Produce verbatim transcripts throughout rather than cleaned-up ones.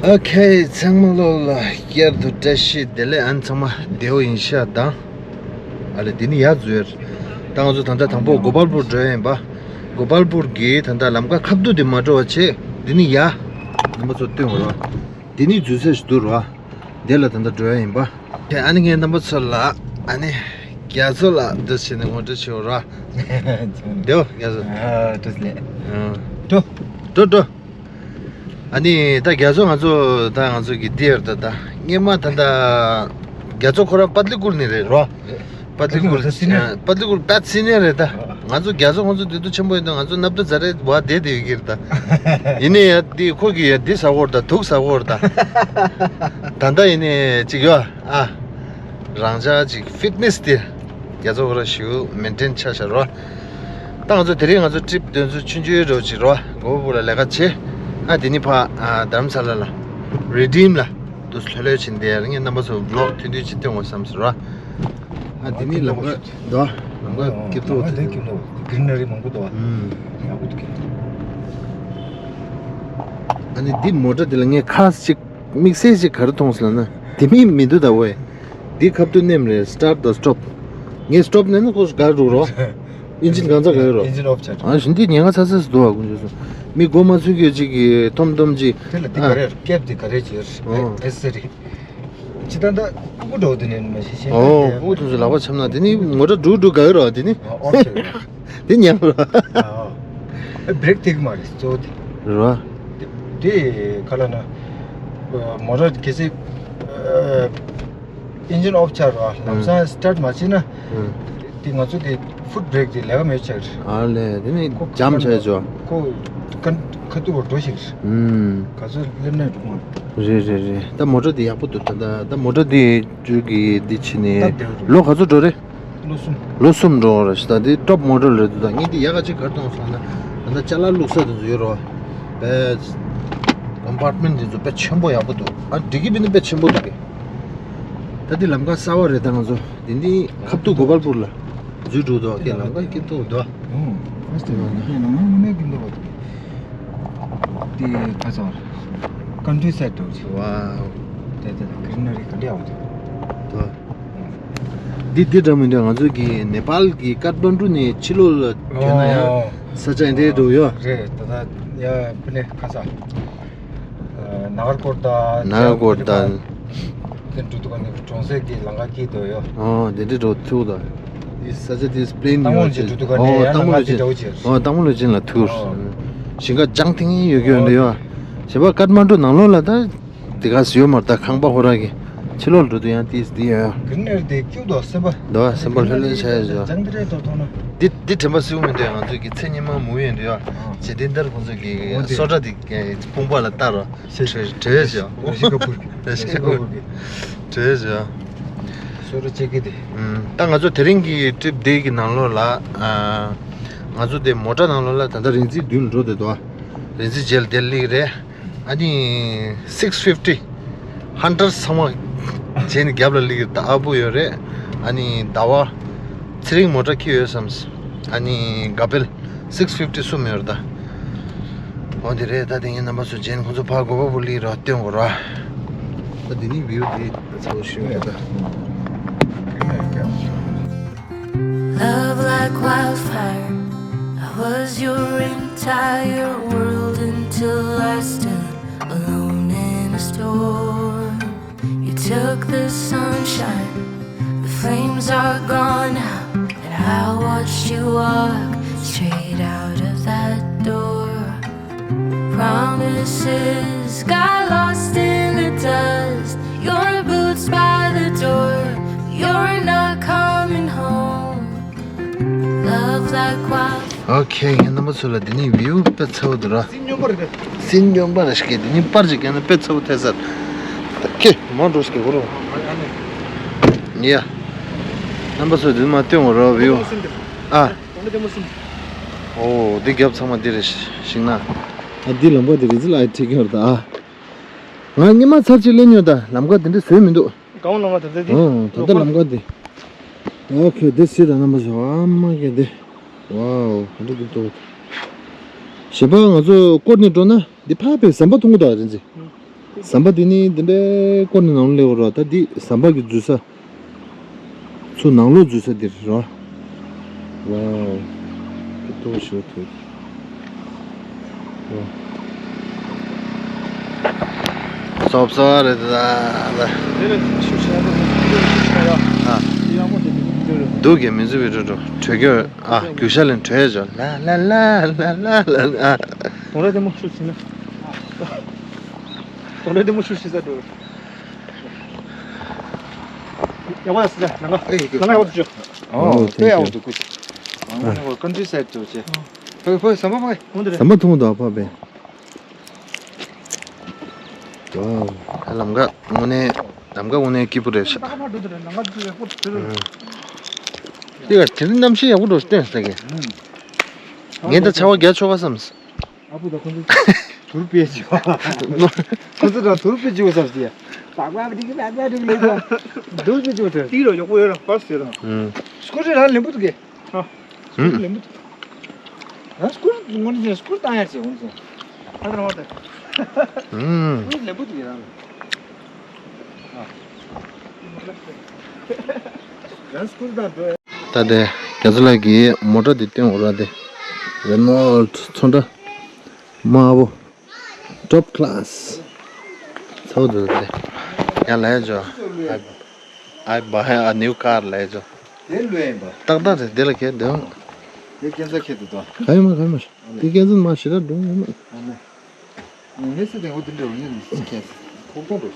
ཨོ་ཁེ། ཚང་མ་ལོ་ལ་བསྐྱར་དུ་བཀྲ་ཤིས་བདེ་ལེགས། ཨ་ནི་ཚང་མ་བདེ་པོ་ཡིན་ཤག་དང་། ཨ་ལེ། འདི་ནི་ཡར་འཛུལ་ཡོད། ད་ང་ཚོ་ད་ལྟ་དང་པོ་གོ་པལ་པུར་འགྲོ་ཡ་ཡིན་པ། གོ་པལ་པུར་གྱི་ད་ལྟ་ལམ་ཁ་ཁ་ཐུག་དེ་མ་འགྲོ་བ་བྱེད། འདི་ནི་ཡར་རྣམ་པ་ཚོ་སྟོན་དགོས་ར། འདི་ནི་འཛུལ་ས་ཞིག་འདུག་ར། དེ་ལ་ད་ལྟ་འགྲོ་ཡ་ཡིན་པ། ཨ་ནི་ངས་རྣམ་པ་ཚོ་ལ་ཨ་ནི་རྒྱ་མཚོ་ལ་འདུག་བྱས་ནས་ངོ་སྤྲོད་བྱེད་ར། འདེའོ་རྒྱ་མཚོ། ཨ། བཀྲ་ཤིས་བདེ་ལེགས། ཨ། འགྲོ། འགྲོ་འགྲོ། ཨ་ནི་ད་རྒྱ་མཚོ་ང་ཚོ་ད་ང་ཚོ་གི་འདི་ཡོད་ད། ད་སྔས་མ་ད་ད་རྒྱ་མཚོ་ཁོ་རང་པད་ལི་ཀུར་ནས་རེད་རོ། པད་ལི་ཀུར། པད་ལི་ཀུར་ད་སི་ནེ། པད་ལི་ཀུར་པད་སི་ནེ་རེད་ད། ང་ཚོ་རྒྱ་མཚོ་ཁོང་ཚོ་དེ་དུ་ཆེན་པོ་ཡིན་ད། ང་ཚོ་སྣབས་ཏོ་ཛ་རེ་བ་བསྡད་དེ་ཡོད་ཀྱི་རེད་ད། ཡིན་ནའི་ཡ་འདི་ཁོ་གི་ཡ་འདི་ཟ་གོ་རེད་ད། དུག་ཟ་གོ་རེད་ད། ད་ད་ཡིན་ནའི་ཅིག་ཡོད་ཨ། རང་ཅག་ཅིག་ཕིཊ་ནེ་སི་དེ་རྒྱ་མཚོ་ཁོ་ར་ཞིག་མེན་ཊེན་ཆ་བཞག་རོ། ད་ང་ཚོ་དེ་རིང་ང་ཚོ་ཊི་རིབ་དེ་ཚོ་ཆུང་ཆུང་རོ་ཅིག་རོ། གོ་པལ་པུར་ལ་ལས་ཀ་བྱེད། ཨ་དེ་ནི་ཕ་ཨ་དྷ་རམ་ས་ལ་ལ་རི་ཌིམ་ལ་དུ་ལྷོད་ལྷོད་ཕྱིན་དེ་ཡར་ངས་རྣམ་པ་ཚོ་བི་ལོག་ཐུང་ཐུང་ཅིག་སྟོན་དགོས་བསམ་སོང་རོ། ཨ་དེ་ནི་ལམ་ཁ་འདུག་ཨ། ལམ་ཁ་སྐྱིད་པོ་འདུག་ཨ། དེ་སྐྱིད་པོ་འདུག། གྷི་རི་ནེ་རི་མང་པོ་འདུག་ཨ། ཨུམ། ཡག་པོ་འདུག་གི། ཨ་ནི་འདི་མོ་ཊ་འདི་ལ་ངས་ཁ་ཅིག་དམིགས་བསལ་ཅིག་ག་རེ་མཐོང་སོང་ལབ་ན། དེ་མིན་མི་འདུག་ད་ཝེ། འདི་ཁ་ཐུག་ནེམ་རེད། སི་ཊར་ཊི་དང་སི་ཊོབ། ངས་སི་ཊོབ་ནས་ན་ཁོ་ག་རུ་རོ། ཨིན་ཇིན་གང་ཚ་ག་ཡོད་རོ། ཨིན་ཇིན་ཨོཕ་ཆགས། ཨ་ཞིན་འདི་ཉེན་ཁ་ཚ་ཚ་སི་འདུག་ཨ། ཀུན་སྤྱོད་སོང་། མི་མགོ་མ་ཚོས་གི་ཅིག་གི་ཐོམ་ཐོམ་ཅིག། དེ་ལ་འདི་ག་རེ་ཀེབ་འདི་ག་རེ་ཅིག་ཡོད་རེད། ཨེ་སི་རི། ཅི་ད་ད་ཀུ་ཀུ་འགྲོ་དུ་ནས་མ་ཤེས་ཤེས། ཨོ་ཀུ་ཀུ་ཐུག་སུ་ལག་པ་འཆམ་ན་དེ་ནི་མོ་ཊ་འགྲུག་འགྲུག་ག་ཡོད་རོ་དེ་ནི། ཨོཕ་ཆགས། དེ་ཉམས་ར། ཨ། ཨ་བྷི་རེག་ཐེག་མ་རེད་གཙོ་བོ་དེ། རེད་བ། དེ་དེ་ག་ལ་ན། མོ་ཊ་གལ་སྲིད་ཨིན་ཇིན་ཨོཕ་ཆགས་ར་ལམ་སང་སི་ཊར་ཊི་མ་བྱེད་ན། ཨ། དེ་ང་ཚོ་དེ་ཕུཊ་བྷི་རེག་དེ་ལས་ཀ་མེད་ཆགས་རེད། ཨ་ལས་དེ་ནི་ཁོ་ཇམ་ཆགས་ཆོག། ཁོ་ཁ་ཁ་ཐུག་བར་འགྲོ་ཞིག་རེད། ཨུམ། ག་ཚོད་སླེབས་ན་འགྲོ་མ་རེད། རེད་རེད་རེད། ད་མོ་ཊ་དེ་ཡག་པོ་འདུག་ད་ད་ད་མོ་ཊ་དེ་བཅུ་གི་འདི་ཕྱིན་ནས་སྟབས་བདེ་བོ་རེད། ལོ་ག་ཚོད་འགྲོ་རེད། ལོ་གསུམ། ལོ་གསུམ་འགྲོ་བ་རེད་ཤག་ད་འདི་ཊོབ་མོ་ཌེལ་རེད་འདུག་ད་ངས་འདི་ཡག་ག་ཅིག་ག་རེ་མཐོང་སོང་ན། ད་ལྟ་ཅ་ལག་བླུགས་ས་དེ་ཚོ་ཡོད་རེད་བ། དཔེ་ཀོམ་པཱར་ཊི་མེན་ཊི་དེ་ཚོ་དཔེ་ཆེན་པོ་ཡག་པོ་འདུག་ཨ་འགྲིག་གི་མིན་ན་དཔེ་ཆེན་པོ་འདུག་གི། ད་འདི་ལམ་ཁ་གསར་པ་རེད། ད་ང་ཚོ་འདི་འདི་ཁ་ཐུག་གོ་པལ་པུར་ལ་འཛུལ་འགྲོ་འདུག་གི། ལམ་ཁ་སྐྱིད་པོ་འདུག་ཨོ་ཕར་སི་ཊི་ལམ་ཁ་ནང་ནང་ནས་སྐྱིད་པོ་འདུག་དེ་ཁ་ཚ་ཀན་ཊི་རི་སའིཌ་འདྲ་བོ་ཅིག་ཝའོ། དེ་དེ་གྷི་རི་ནེ་རི་ག་འདྲ་ཡག་པོ་འདུག་འདི་འདི་འདྲ་མི་འདུག་ང་ཚོ་གི་ནེ་པཱལ་གི་ཀཏ་མན་ཌུ་ནས་ཕྱི་ལོགས་ལ་བྱོན་ན་ཡང་ཨོ་ས་ཆ་འདི་འདྲ་ཡོད། རེད། ད་ད་ཡ་ཕི་ནེ་ཁ་ས་ནཱ་གར་ཀོཊ་དང་ནཱ་གར་ཀོཊ་དང་དེ་འགྲོ་དུས་ཀ་ནས་གྲོང་གསེབ་ཀྱི་ལམ་ཁ་སྐྱིད་འདུག་ཡོད། ཨོ་དེ་འདྲ་འགྲོ་ཐུག་ད། འདི་ས་ཆ་འདི་པི་ལེན་ཡོད་ཅེས། ཨོ་སྟག་མོ་ལུས་ཅན། ཨོ་སྟག་མོ་ལུས་ཅན་ལ་ཐུག་ཨོ་སྟག་མོ་ལུས་ཅན་ལ་ཐུག་ཨོ་ཞིང་ཁ་ལྗང་ཐིང་ཡོད་ཀྱི་ཡོད་འདྲ་ཡོད། གཞན་པ་ཀཏ་མན་ཌུ་ནང་ལོགས་ལ་ད། དེ་ག་སི་ཡོད་མ་རེད་ད། ཁང་པ་ཧོ་ར་གི་ཕྱི་ལོགས་འགྲོ་དུས་ཡང་ཏིས་འདི་ཡོད་ཡ། གྷི་རི་ནེ་རི་དེ་སྐྱིད་འདུག་སེམས་པ། འདུག་བ། སེམས་པ་ལྷོད་ལྷོད་བྱས་ཡོད་ཅོ། ལྗང་དེ་རེད་དོ་མཐོང་ན། འདི་འདི་དྲན་པ་གསལ་པོ་མི་འདུག་ང་ཚོ་གི་ཚེ་སྔོན་མ་མུ་ཡོད་འདུག་ཡ། ཨ་ཇེ་དིན་དར་ཁོང་ཚོ་གི་འོ་དེ་སོ་ཊ་དེ་དཔུང་པ་ལ་བཏགས་རོ། ཤེས་བྲོས་བྲོས་ཡོད་ཅོ། ར་ཤི་ཀ་པུར་གི། ར་ཤི་ཀ་པུར་གི། བྲོས་ཡོད་ཅོ། སོ་ཊ་ཅེ་ཀི་དེ། ཨུམ། ད་ང་ཚོ་དེ་རིང་གི་ཊི་རིབ་དེ་གི་ནང་ལོགས་ལ་ཨ་ང་ཚོ་དེ་མོ་ཊ་ནང་ལོགས་ལ་ད་ལྟ་རིང་ཚིག་མདུན་ལ་འགྲོ་བསྡད་འདུག་རིང་ཚིག་རྗེས་ལ་དེ་སླེབས་ཀྱི་རེད། ཨ་ནི་སིགས་ཕིབ་ཊི། ཧན་ཊར་ཚང་མ་བྱས་ནས་རྒྱབ་ལ་སླེབས་ཀྱི་རེད། ད་ཨ་བུ་ཡོད་རེད། ཨ་ནི་ཟླ་བ་ཚེ་རིང་མོ་ཊ་འཁྱེར་ཡོད་བསམ། ཨ་ནི་ག་པེལ་སིགས་ཕིབ་ཊི་གསུམ་ཡོད་རེད་ད། འོ་དེ་རེད། ད་དེ་ངའི་རྣམ་པ་ཚོ་རྗེས་ནས་ཁོང་ཚོ་ཕར་གོ་པལ་པུར་སླེབས་རོགས་སྟོན་དགོས་ར། ད་དེ་ནི་བིའུ་དེ་ཚ་བོ་ཞུ་ཡོད་ད། Love like wildfire. I was your entire world until I stood alone in a storm. You took the sunshine, the flames are gone now, and I watched you walk straight out of that door. Promises got lost in the dust. Your boots by the door. You're not coming home. Love like wild. ཨོ་ཁེ། ངའི་རྣམ་པ་ཚོ་ལ་འདི་ནི་བིའུ་དཔེ་ཚ་བོ་འདུག་ར། སིན་སྨྱོན་པ་རེད་ཤག་འདི་ནི་པར་ཅིག་བརྒྱབ་ན་དཔེ་ཚ་བོ་ཐེབས་ས་རེད། ད་ཁེ་མ་འགྲོ་ཤག་གོ་རོ། ཡ། རྣམ་པ་ཚོ་འདི་མ་སྟོན་གོ་རོ་བིའུ། ཨ། ཨོ་འདི་རྒྱབ་ཚང་མ་འདི་རེད་ཤིང་ན། ཨ་འདི་ལམ་ཁ་འདི་རེད་ཟི་ལ་ཨེ་ཁྲིད་ཀྱི་ཡོད་རེད་ད། ཨ། ང་སྔོན་མ་ཚར་གཅིག་སླེབས་མྱོང་ད། ལམ་ཁ་འདི་འདྲ་བཟོས་མི་འདུག་གང་ལ་ང་ད་ལྟ་འདི། ཨོ་ད་ལྟ་ལམ་ཁ་འདི། ཨོ་ཁེ། འདི་སི་ད་རྣམ་པ་ཚོ་ཨ་མ་ཁེ་འདི། ཝའོ་ག་འདྲ་འདུག་ཏོ། གཞན་པ་ང་ཚོ་སྐོར་ནས་འགྲོ་ན་འདི་ཕར་པའི་ཟམ་པ་མཐོང་གི་འདུག་རེད་ཟི། ཟམ་པ་འདི་ནི་འདི་འདྲའི་སྐོར་ནས་ནང་ལོགས་སླེབས་རོགས། ད་འདི་ཟམ་པ་གི་འཛུལ་ས། ཚུར་ནང་ལོགས་འཛུལ་ས་འདིར་རོ། ཝའོ། ཏོག་ཏོག་ཞིག་ཐུག་སོབ་སོབ་རེད་ད། ད་དེ་ལ་ཤུ་ཤ་ཡ་ཤུ་ཤ་ཡ། ཨ། ཡག་མོ་དེ་དེ་དེ་རེད། འདུག་གི་མི་འཛུལ་བའི་འགྲོ་འགྲོ་གྲོས་གྱོད། ཨ། རྒྱུག་ཤ་ལེན་གྲོས་ཡོད་ལ་ལ་ལ་ལ་ལ་ལ། ཨ། དོང་ར་དེ་མོ་ཤུ་ཕྱིན་ན། དོང་ར་དེ་མོ་ཤུ་ཕྱིན་ས་འགྲོ། ཡག་པོ་ཡག་སི་ལ་ནང་ག་ཨེ་ནང་ག་ཡག་པོ་འདུག་ཅོ། ཨོ། ཨོ། དཔེ་ཡག་པོ་འདུག་གུ། ཨོ། ཀན་ཊི་སའེ་ཌི་འགྲོ་ཅེ། ཕ་ཕ་ཟམ་པ་ཕ། ཟམ་པ་ཐུང་དུ་ཕ་བས། ཝའོ། ལམ་ཁ་དངོས་གནས་ལམ་ཁ་དངོས་གནས་སྐྱིད་པོ་རེད་ཤག། ཨུམ། དེ་ག་དེ་རིང་གནམ་གཤིས་ཡག་པོ་འགྲོ་སྟོན་ཟེར་གི། ངས་ད་ཆར་པ་རྒྱག་ཆོག་ག་བསམས། ཨ་ཁུ་དང་ཁོ་ཚོ་དུར་སྤེལ་བྱེད་པ། ཁོ་ཚོ་དང་དུར་སྤེལ་བྱེད་པ་བསམས་ཏེ། པག་པག་ཏིག་པག་པག་ཏིག་ལེགས་པ། དུར་སྤེལ་བྱེད་པ་དེ། ཏིག་རོ་ཡག་པོ་ཡོད་ར་པར་ཟེར་ར། ཨུམ། སྐུ་ཚེ་རང་ལེན་པོ་འདུག་གས། ཨ། ཨུམ། ལེན་པོ་འདུག་ང་སྐུ་ངོ་ནས་སྐུ་བཏང་ཡ་བྱེད་འོང་སོང་། ཧ་ད་ར་ཧ་ད། ཨུམ། སྐུ་ལེན་པོ་འདུག་གས་རང་ལ། ཡང་སྐུ་བཏང་འགྲོ་ཡ། ད་དེ་རྒྱ་མཚོ་ལགས་ཀྱིས་མོ་ཊ་འདི་སྟོན་འོ་ར་དེ། རེ་ནོལ་ཊི་ཚོང་འདྲ། དམར་པོ། ཊོབ་ཀི་ལ་སི། ཚ་བོ་འདུག་དེ། ཡ་ལས་ཇོ། I, I buy a new car ལས་ཇོ། དེ་ལོས་ཡིན་པ། ཏག་ཏག་རེད་དེ་ལ་ཁྱེད་དེ། དེ་ཁྱེད་ཚ་ཁྱེད་དུ་དོ། ག་ཡོད་མ་ག་ཡོད་མ། དེ་ཁྱེད་ཚོ་མ་ཞེ་དྲག་འགྲོ་ཡོད་མ། ཨ་ནི། ངས་སེ་དེ་འོ་དེ་འདྲ་འོ་ཉན་ཁྱེད་ཚོ་ཁོག་ཏོ་འགྲོ།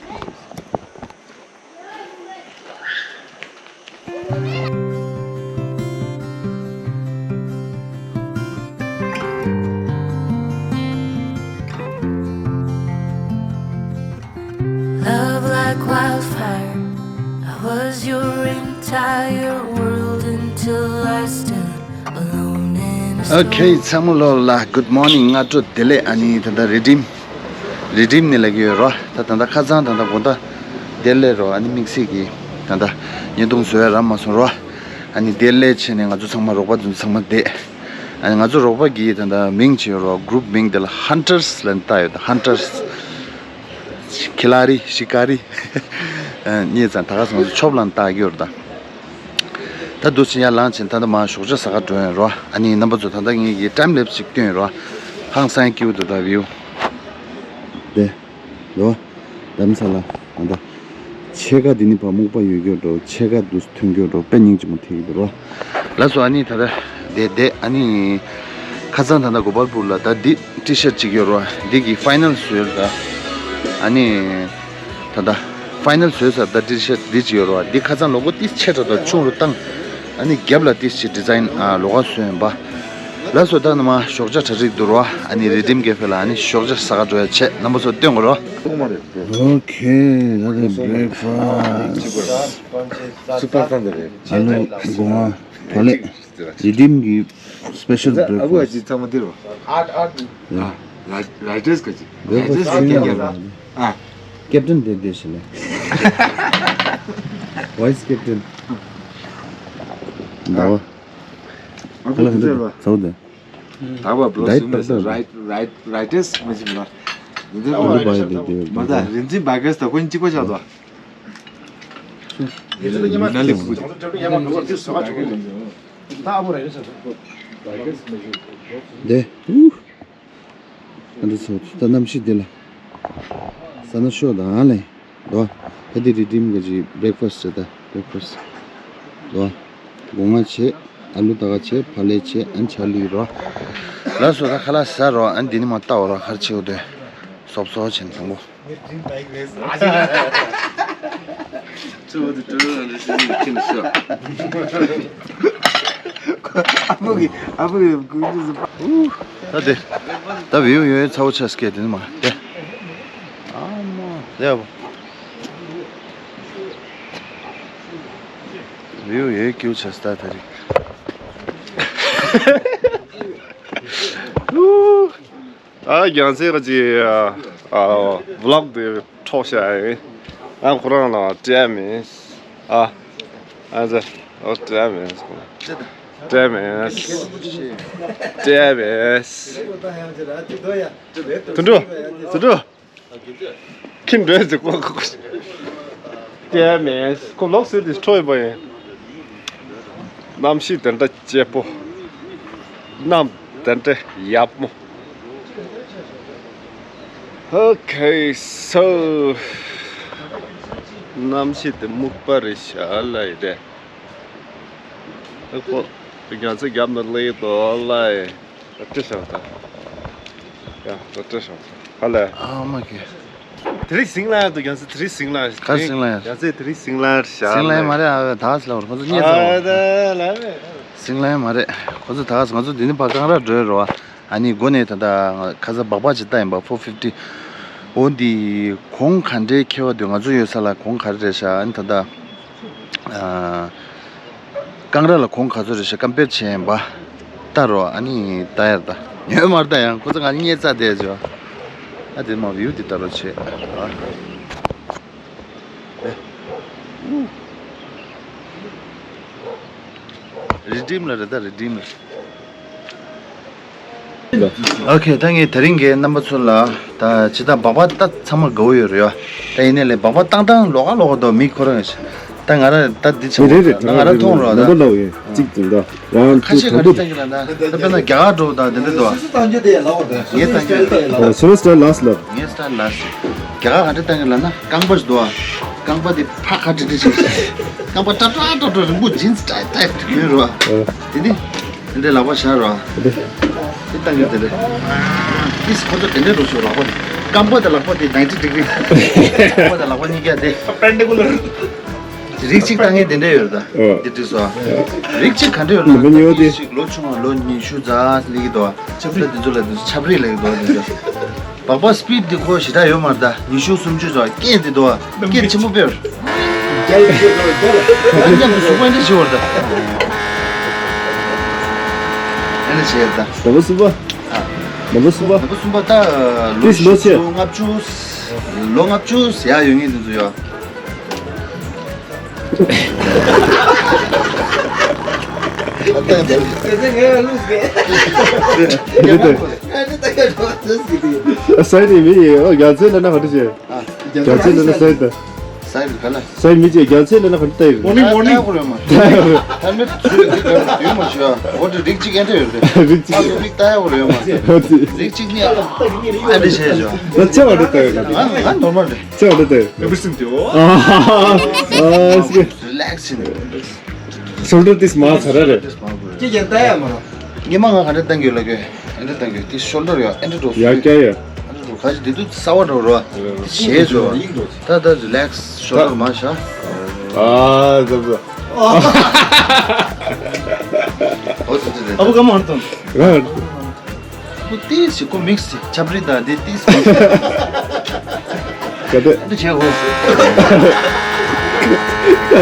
Love like wildfire. I was your entire world until I stood alone in a storm. Okay, ཚང་མ་ལོ་ལ་good morning སྔ་དྲོ་བདེ་ལེགས། ཨ་ནི་ད་ལྟ་རི་ཌིམ། རི་ཌིམ་ནས་ལབ་ཀྱི་ཡོད་རོ། ད་ད་ལྟ་ཁ་སང་ད་ལྟ་དགོང་དག་བདེ་ལེགས་རོ། ཨ་ནི་དམིགས་བསལ་གྱི་ད་ལྟ་བརྙན་ཐུང་བཟོ་ཡ་རག་མ་སོང་རོ། ཨ་ནི་བདེ་ལེགས་བྱས་ནས་ང་ཚོ་ཚང་མ་རོགས་པ་ཚོ་ཚང་མ་བསྡད། ཨ་ནི་ང་ཚོ་རོགས་པ་གི་ད་ལྟ་མིང་བྱས་ཡོད་རོ། གུ་རུབ་མིང་དེ་ལ་ཧན་ཊར་སི་ལབ་ནས་བཏགས་ཡོད། ད་ཧན་ཊར་སི། ཁི་ལ་རི་ཤི་ཀ་རི། ཨ། ངས་ཙང་ད་ག་སོང་ཆོབ་ལ་བཏགས་ཡོད་རེད་ད། ད་འདུག་སེ་ཡར་ལངས་ཕྱིན་ད་ལྟ་མར་ཞོགས་ཇ་ཟ་ག་འགྲོ་ཡོད་རོ། ཨ་ནི་རྣམ་པ་ཚོ་ད་ལྟ་ངེད་ཀྱིས་ཊའིམ་ལེབ་སི་ཅིག་སྟོན་ཡོད་རོ། ཧང་སང་སྐྱིད་པོ་འདུག་ད་བིའུ། དེ། རོ། དམ་ས་ལ། ད་ལྟ། ཕྱེད་ཀ་འདི་ནི་བ་སྨུག་པ་ཡོད་རྒྱུ་འགྲོ། ཕྱེད་ཀ་འདུག་ཐོན་རྒྱུ་འགྲོ། དཔེ་སྙིང་རྗེ་མོ་ཐེག་གི་འདུག་རོ། ལགས་སོ། ཨ་ནི་ད་ལྟ་བསྡད་བསྡད། ཨ་ནི་ཁ་སང་ད་ལྟ་གོ་པལ་པུར་ལ་ད་འདི་ཊི་ཤར་ཊི་གཅིག་ཡོད་རོ། འདི་གི་ཕའི་ནལ་བཟོས་ར་ད། ཨ་ནི་ད་ལྟ་ཕའི་ནལ་བཟོས་ཚར། ད་ཊི་ཤར་ཊི་འདི་གཅིག་ཡོད་རོ། འདི་ཁ་སང་ལོ་གོ་ཏི་ཆེ་དྲགས་དང་ཆུང་རུ་བཏང་། ཨ་ནི་རྒྱབ་ལ་ཏི་ཆེ་ཌི་ཛའིན་ཨ་ལོགས་ཀ་བཟོས་ཡིན་པ། ལགས་སོ། ད་ནི་མར་ཞོགས་ཇ་གྲ་སྒྲིག་འདུག་རོ། ཨ་ནི་རི་ཌིམ་ཀེ་ཧྥེ་ལ་ཨ་ནི་ཞོགས་ཇ་ཟ་ག་འགྲོ་ཡ་བྱས། རྣམ་པ་ཚོ་སྟོན་དགོས་རོ། ཨོ་ཁེ། ད་ལྟ་བྷི་རེག་ཕ་སི། སུ་པར་སྟན་དེ་རེད། ཨ་ལུ་སྒོ་ང་བག་ལེབ། རི་ཌིམ་གི་སི་པེ་ཤལ་བྷི་རེག་ཕ་སི། ཨ་ཁུ་ཨ་ཅི་ཚང་མ་འདིར་བ། ཨ་ཨ། ལ་ལ་ཌེས་ཀ་ཅི། བྷི་རེག་ཕ་སི་ལ་ཌེས་ཀ་ཅི་ཡ་ར། ཨ། ཀེབ་ཊན་དེ་དེ་ཤི་ལེ། ཝའི་སི་ཀེབ་ཊན། ཟླ་བ། ཨ་ཁུ་འདིར་བ། ཚའོ་དེ། ད་བ་བློ་ཌའེ་ཊི་སིམ་ལ་ཏག་ཏག་རའི་རའི་རའི་ཊེས་མ་ཅི་མ། འདི་ལ་ཨ་ལུ་བ་ཡི་དེ་དེ་མ་ད་རིན་ཆེན་བྷ་གེས་ད་ཁོ་གཅིག་པ་ཆགས་ཏོ། ན་ལི་ཕུ་དེ། ཨུ། ཨ་འདྲ་ཚོ་ད་གནམ་གཤིས་འདི་ལ། ས་ན་ཤོག་དང་ལེ། དོ། ད་དེ་རི་ཌིམ་ག་ཅི་བྷི་རེག་ཕ་སི་བྱེད་ད་བྷི་རེག་ཕ་སི། དོ། སྒོ་ང་བྱེད། ཨ་ལུ་ད་ག་བྱེད། བག་ལེབ་བྱེད། ཨན་ཆ་ལུས་རོ། ལགས་སོ། ད་ཁ་ལག་ཟ་རོ། ཨན་འདི་ནི་མ་ལྟ་བ་རོ། ཁར་ཆེའུ་དེ། སོབ་སོབ་བྱེད་དང་པོ། ཨ་ཕོ་གི་ཨ་ཕོ་གི་ཀུན་ཏུ་ཟ། ད་དེ། ད་བིའུ་ཡོད་ཚ་བོ་ཆ་སྐད་དེ་ནི་མ་དེ། ཨ་མ་ལེ་བོ། བིའུ་ཡོད་ཀྱུ་ཆ་སྟ་ད་རིག། ཨ་རྒྱང་སྲིང་ག་ཅིག་ཨ་ཝི་ལོག་དེ་འཕྲོག་བྱ་ཡིན། ཨ་ཁོ་རང་ལ་སྤྲད་མེད། ཨ་ཨ་ཙི་ཨོ་སྤྲད་མེད། སྤྲད་མེད། སྤྲད་མེད། དུད་འགྲོ། དུད་འགྲོ། ཁྱི་འདྲ་ཟིག་ཁོ་ཁོ་ཁོ། ལྟས་མེད་ཁོ་ལོག་སྲིད་དེ་འཕྲོ་ཡོད་པ་ཡིན། གནམ་གཤིས་དེ་འདྲ་སྐྱིད་པོ། གནམ་དེ་འདྲ་ཡག་མོ། Okay, so གནམ་གཤིས་དེ་སྨུག་པ་རེད་ཤག་ལ་ཡི་རེད། ཨ་ཁོ་རྒྱ་མཚོ་རྒྱབ་ནས་སླེབས་འདུག་ལ་ཡི། ད་ཏྲི་ཤོག་ད། ཡ་ད་ཏྲི་ཤོག་ད་ཧ་ལས། ཨ་མ་ཀེ། དེ་རིང་ཟིང་ལ་ཡར་འདུག་རྒྱ་མཚོ་དེ་རིང་ཟིང་ལ་ཡར། ག་རེ་ཟིང་ལ་ཡར། རྒྱ་མཚོ་དེ་རིང་ཟིང་ལ་ཡར་ཤག་ཟིང་ལ་ཡར་མ་རེད། ཨ་ད་ག་ཟེར་ལ་བར་ཁོ་ཚོ་རྙེད་ཚར་བ། ཨ་ད་ལ་མེད། ཟིང་ལ་ཡར་མ་རེད། ཁོ་ཚོ་ད་ག་ང་ཚོ་འདི་ནས་ཕར་གངས་ར་འགྲོ་ཡོད་རེད་བ། ཨ་ནི་སྒོ་ནས་ད་ལྟ་ཁ་ས་སྦག་སྦག་ཅིག་ལྟ་ཡིན་པ་four fifty། འོ་འདི་གོང་ག་འདྲའི་ཁེ་བ་འདུག་ང་ཚོ་ཡོད་ས་ལ་གོང་ག་རེ་རེད་ཤག་ཨ་ནི་ད་ལྟ་ཨ། རྐང་ར་ལ་གོང་ག་ཚོད་རེད་ཤག་ཀམ་པེར་བྱས་ཡིན་པ། ལྟ་རོགས། ཨ་ནི་ལྟ་ཡར་ལྟ་ཡོད་མ་རེད། ད་ཡང་ཁོ་ཚོ་ང་རྙེད་ཚར་བསྡད་བྱོས། ཨ་དེ་མ་བིའུ་འདི་ལྟ་རོགས་བྱེད་ཨ། རི་ཌིམ་ལ་རེད་ད་རི་ཌིམ་ལ། ཨོ་ཁེ། ད་ངས་དེ་རིང་གི་རྣམ་པ་ཚོ་ལ་ད་ཇི་ལྟར་སྦག་སྦག་ད་ཚང་མ་དགའ་བོ་ཡོད་རེད་ཡ། ད་ཡིན་ནའི་ལས་སྦག་སྦག་བཏང་བཏང་ལོག་ག་ལོག་ག་འདུག་མི་ཁོ་རང་ཡོད་ཤག་ད་ང་རང་ད་འདི་ཆེ་མོ་རེད་རེད། ད་ང་རང་མཐོང་རོགས་ད། ནམ་པ་ལབ་ཡིན་གཅིག་དེ་འདྲ་ཝན་ཁ་ཤས་ག་འདྲ་བཏང་གི་ལབ་ན་ད་དཔེར་ན་རྒྱ་གར་འགྲོ་དང་དེ་འདྲ་འདུག་སུ་སུ་བཏང་རྒྱུ་དེ་ཡ་ལབ་པ་དང་། ངས་བཏང་གི་ཡོད། ད་སུ་རེད་སི་ཊར་ལ་སི་ལབ། ངས་སི་ཊར་ལ་སི། རྒྱ་གར་ག་འདྲ་བཏང་གི་ལབ་ན་རྐང་པ་ཞིག་འདུག་ཨ། རྐང་པ་དེ་ཕར་ཁ་ཁྲིག་ཁྲིག་བྱས། རྐང་པ་ཏྲ་ཏྲ་ཏྲ་ཏྲ་རིང་པོ་ཇིན་སི་ཊའིཊ་ཊའིཊ་གྱོན་རོགས་ཨ། དེ་ནི། དེ་འདྲའི་ལག་པ་བཞག་རོགས། དེ་བཏང་ཡོད་དེ་རེད། ཏིས་ཁོ་ཚོ་དེ་འདྲའི་རོ་ཞོ་ལག་པ་དེ། རྐང་པ་དང་ལག་པ་དེ་ནའིན་ཊི་ཌི་གྷི་རི། རྐང་པ་དང་ལག་པ་གཉིས་ཀ་དེ། པེར་པེན་ཌི་ཀུ་ལར། རིགས་གཅིག་བཏང་ཡས་དེ་འདྲ་ཡོད་རེད་ད། ཨ། འདི་འགྲིག་སོང་ཨ། རིགས་གཅིག་ག་འདྲ་ཡོད་ན། ནུ་མོ་ཉོ་དེ། ཏིས་ཞིག་ལོ་ཆུང་བ་ལོ་ཉི་ཤུ་ཙམ་སླེབས་ཀྱི་འདུག་ཨ། ཆབ་རིགས་དེ་ཚོ་ལ་དེ་ཚོ་ཆབ་རིགས་ལབ་ཀྱི་འདུག་ཨ། དེ་ཚོ། སྦག་སྦག་སི་པིཌ་འདི་ཁོ་ཞེ་དྲག་ཡོད་མ་རེད་ད། ཉི་ཤུ་སུམ་ཅུ་ཙམ་སྐད་འདི་འདུག་ཨ། སྐད་ཆེན་པོ་སྤེལ། རྒྱ་ཡིག་སྐད་འདུག་རྒྱ་ལ། ཨ་མཉམ་དུ་གཟུགས་པོ་འདི་ཞི་བར་ད། ཨ་ནི་བྱས་ད། ནམ་པ་གསུམ་པ། ཨ། ནམ་པ་གསུམ་པ། ནམ་པ་གསུམ་པ་ད་ལོ་ཏིས་ལོ་ཆེ། ལོ་ལྔ་བཅུ། ལོ་ལྔ་བཅུ་ཟེར་ཡ་ཡོད་ངེས་འདི་ཚོ་ཡོད། ཨ་ས་ཡི་མི་ཡིན། རྒྱ་མཚོའི་ལ་ན་ག་འདྲ་བྱས། རྒྱ་མཚོའི་ལ་ན་ས་ཡི་ད། ས་ཡི་ག་ལ། ས་ཡི་མི་བྱས་རྒྱ་མཚོའི་ལ་ན་ག་འདྲ་ལྟ་ཡི་རེད། མོར་ནིང་མོར་ནིང་། ད་མི་ཚོས་འདི་ག་ཡོད་མ་ཤོད་ཨ། འོ་དེ་རིགས་གཅིག་ཨེ་འདྲ་ཡོད་རེད། རིགས་གཅིག་ཨ་ལོ་རིགས་ལྟ་ཡ་བོ་རེད་ཡོད་མ་རེད། རིགས་གཅིག་ནི་ཨ་འདྲ་བྱས་ཤོག་ད་ཆེ་བ་འདྲ་ལྟ་ཡོད་ན། ང་ང་ནོར་མལ་རེད། ཆེ་བ་འདྲ་ལྟ་ཡོད། Everything do. ཨ་ཨ་སི་ཀེ། Relaxing. Shoulder this མ་ཚ་ར་རེད། ཅི་ཡང་ལྟ་ཡ་མ་རེད། ཉི་མ་ང་ག་འདྲ་བཏང་གི་ཡོད་ལ་གོ། ཨེ་འདྲ་བཏང་གི་ཡོད། དེ་shoulder ཡོད། ཨེ་འདྲ་འགྲོ་ཡ་སྐྱ་ཡ། ཨེ་འདྲ་འགྲོ་ག་ཅི་དེ་དུས་གསར་བ་འགྲོ་རོ། ཞེས་འགྲོ། ད་ད་relax shoulder མ་བྱ། ཨ་ཙི་ཙི། ཨོ་ཙི་ཙི་ཙི། ཨ་བུ་ག་མ་ཧར་དང་། ཁོ་ཏིས་ཞིག་ཁོ་མིག་སི་ཆབ་རི་དང་དེ་ཏིས་མིག་སི། ག་དེ། འདི་བྱས་ཧོ། ག་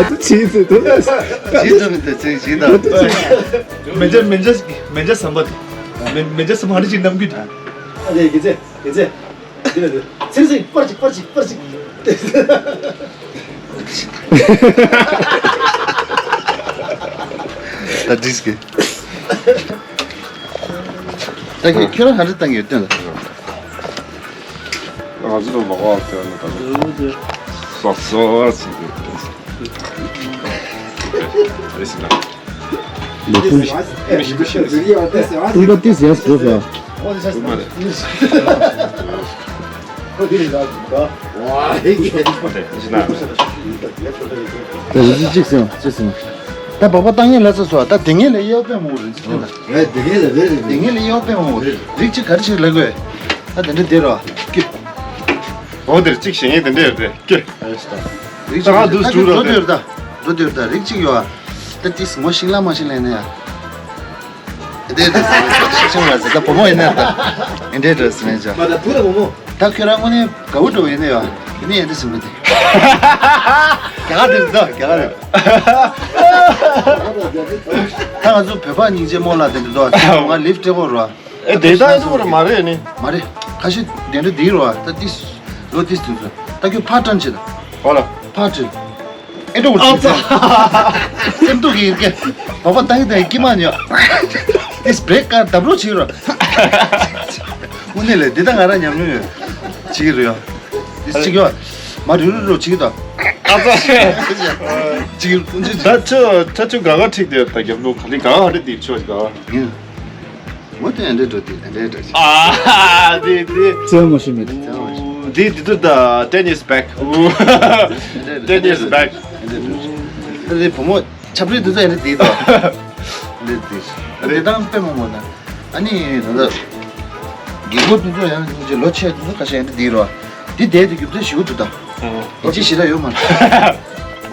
དེ་ཆི་ཟེར་དུ། ཇི་ཙམ་དུ་ཚིག་ཇི་དང་། མེ་ཇར་མེ་ཇར་མེ་ཇར་སམ་པ། མེ་མེ་ཇར་སམ་པ་ཧ་ཅི་ནམ་གི། ཨ་ལེ་གི་ཚེ་གི་ཚེ། འདི་ལ་འདི་ཚིག་ཚིག་པར་ཅིག་པར་ཅིག་པར་ཅིག། ད་འགྲིག་གི། ད་ཁྱོད་ཁྱོད་རང་ག་འདྲ་བཏང་གི་ཡོད་སྟོན་ལ། ང་ཚོ་ལ་ལོག་བ་སྟོན་ལ་ད་ནི་སོ་སོ་ཚིག་གི། རེད་ཟིན་ན། ལོ་ཀུན། ཀུན་པ་ཏིས་ཡས་འགྲོ་ཟེར། ད་རིགས་གཅིག་ཟེར་གཅིག་ཟེར། ད་སྦག་སྦག་བཏང་ངེས་ལ་ཚ་སོ་ད་དེ་ངེས་ལ་གཡས་པས་མོ་རིན་ཅི་ཐོན་ད། ཨེ་དེ་ངེས་ལ་རེད་རེད། དེ་ངེས་ལ་གཡས་པས་མོ་རེད། རིགས་གཅིག་ག་རེ་ཞིག་ལབ་དགོས། ད་དེ་འདྲ་བསྡད་རོགས་ཀྱི། འོ་དེར་གཅིག་བྱེད་ངེས་དེ་འདྲ་ཡོད་དེ་ཀྱི། རིགས་གཅིག་ད་འགྲོ་དུས་ད་འགྲོ་འགྲོ་དེར་ད། འགྲོ་དེར་ད་རིགས་གཅིག་ཡོད་ཨ། ད་ཏིས་མོ་ཤིང་ལ་མ་ཤིང་ལ་ཡིན་ན་ཡ། དེ་དེ་ཤིག་ཤིག་ལ་ཟེར་ད་བུ་མོ་ཡིན་ན་ད། ཨེ་འདྲའི་འདྲ་ཟེར་ནས་ཅོ། མ་ད་བུ་ད་བུ་མོ། ད་ཁྱོད་རང་དངོས་གནས་དགའ་བོ་འགྲོ་བ་ཡིན་ན་ཡ། དེ་ནས་ཨེ་འདྲ་ཟེར་མི་དེ། རྒྱ་གར་དེ་ད་རྒྱ་གར་རེད། ད་ང་ཚོ་བོད་པ་སྙིང་རྗེ་མོ་ལ་དེ་འདྲ་འདུག་ང་ལིཕ་སྤྲད་དགོས་རོ། ཨེ་དེ་ད་ཨེ་འདྲ་བོ་ར་མ་རེད་ནི། མ་རེད། ཁ་ཤས་དེ་འདྲ་དེ་རོ། ད་ཏིས་ལོ་ཏིས་དེ་ཚོ་ད་ཁྱོད་ཕར་ཊརན་བྱེད་ད། ཧོ་ལ། ཕར་ཊརན། ཨེ་འགྲོ་གི་རེད། སེམས་སྡུག་གི་ཡིན་ཀྱེ། སྦག་སྦག་བཏང་གི་བཏང་གི་སྐྱིད་མ་ཉོ། ཏིས་བྲེག་ཀ་ལྡབ་རོགས་བྱེད་རོགས། དངོས་གནས་ལས་འདི་ད་ང་རང་ཉམས་མྱོང་ཡོད། བྱེད་ཀྱི་རེད་ཡོ། འདི་གཅིག་ཡོད། མ་རུ་རུ་རུ་གཅིག་དང་། ཨ་ཙི། གཅིག་ཕུན་ཚོགས། ད་ཁྱོད་ད་ཁྱོད་ག་ག་ཁྲིག་དེ་ད་རྒྱབ་ལོགས་ག་ལེ་ག་ག་ཧ་རེ་དེ་ཁྱོད་ག་ག་མོ་དེ་ཨ་འདྲེ་འགྲོ་དེ་ཨ་འདྲེ་འགྲོ་ཅིག་ཨ་དེ་དེ། རྩེད་མོ་ཞིག་མེད། དེ་དེ་དུ་ད་tennis bag། ཨ་འདྲེ་འགྲོ་tennis bag། ཨ་འདྲེ་བུ་མོ་ཆབ་རེ་དུ་ད་ཨ་འདྲེ་དེ་དང་། ཨ་འདྲེ་དེ་དེ་དང་དཔེ་མོ་མོ་ན། ཨ་ནི་ད་ལྟ་རྒན་གོག་དེ་ཚོ་ཡང་ལོ་ཆེ་དེ་ཚོ་ཁ་ཤས་ཨ་འདྲེ་དེ་རོ། འདི་དེ་དེ་རྒྱུ་མཚན་ཞིག་འདུག་ད། ཡིན་གཅིག་ཞིག་ལ་ཡོད་མ་རེད།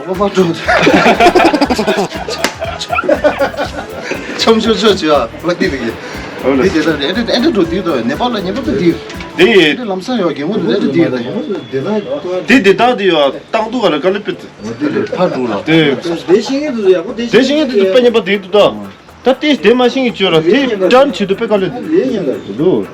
ཨོ་པ་ཏྲོ། ཆམ་ཆོ་ཆོ་ཆོ་ཨ་ལ་ཏི་ཏི་གི། འདི་དེ་ད་ཨེ་འདྲེ་ཨེ་འདྲེ་འགྲོ་དེ་དོ་ནེ་པཱལ་ལ་ཉེ་པོ་དེ་དེ། དེ་ཡི་ཨེ་འདྲེ་ལམ་སང་ཡོད་རྒན་གོག་དེ་ཨེ་འདྲེ་དེ་ཡོད་དེ། དེ་དེ་དག་དེ་ཡོད་བཏང་འདུག་ག་ལ་ག་ལེ་པི་ཏི། ཕར་འགྲོ་ལ། དེ་དེ་ཤེས་ཡོན་དུ་དཔེ་ཉེ་པ་དེ་དུ་ད། ད་ལྟའི་དེ་མ་ཤེས་ཀྱི་བཅོས་ར་དེ་ཀྲན་བྱེད་དུ་དཔེ་དཀའ་ལས་འདུག